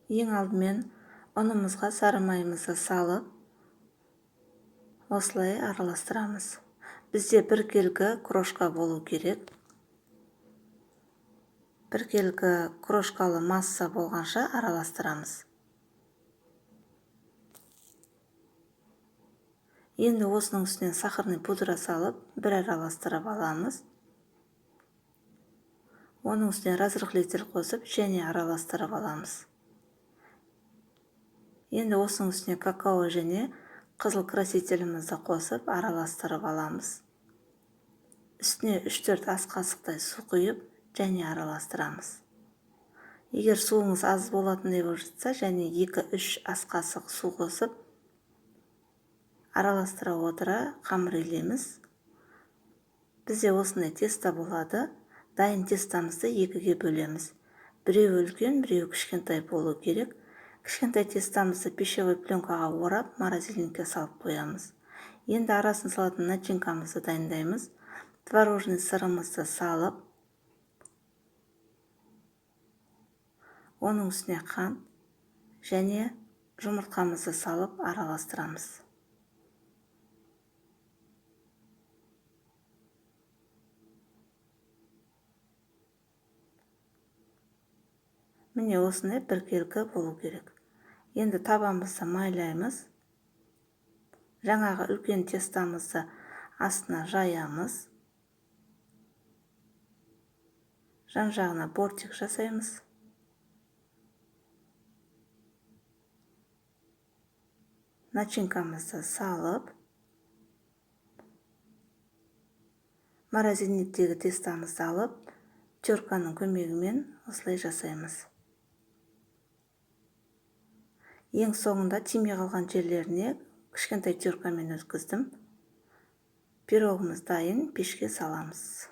Ең алдымен ұнымызға сары майымызды салып, осылай араластырамыз. Бізде біркелкі крошка болу керек. Біркелкі крошкалы масса болғанша араластырамыз. Енді осының үстінен сахарный пудра салып, бір араластырып аламыз. Оның үстіне разрыхлитель қосып, және араластырып аламыз. Енді осының үстіне какао және қызыл красителімізді қосып, араластырып аламыз. Үстіне 3-4 ас қасықтай су құйып, және араластырамыз. Егер суыңыз аз болатындай болып жатса, және 2-3 ас қасық су қосып, араластыра отыра қамыр илейміз. Бізде осындай тесто болады. Дайын тестамызды екіге бөлеміз. Біреуі үлкен, біреуі кішкентай болу керек. Кішкентай тестамызды пищевой пленкаға орап, морозильникке салып қоямыз. Енді арасын салатын начинкамызды дайындаймыз. Творожный сырымызды салып, оның үстіне қант және жұмыртқамызды салып араластырамыз. Міне осындай біркелкі болу керек. Енді табамызды майлаймыз. Жаңағы үлкен тестамызды астына жаямыз. Жан-жағына бортик жасаймыз. Начинкамызды салып, морозильниктегі тестамызды алып, терканың көмегімен осылай жасаймыз. Ең соңында тимей қалған жерлеріне кішкентай теркамен өткіздім. Пирогымыз дайын, пешке саламыз.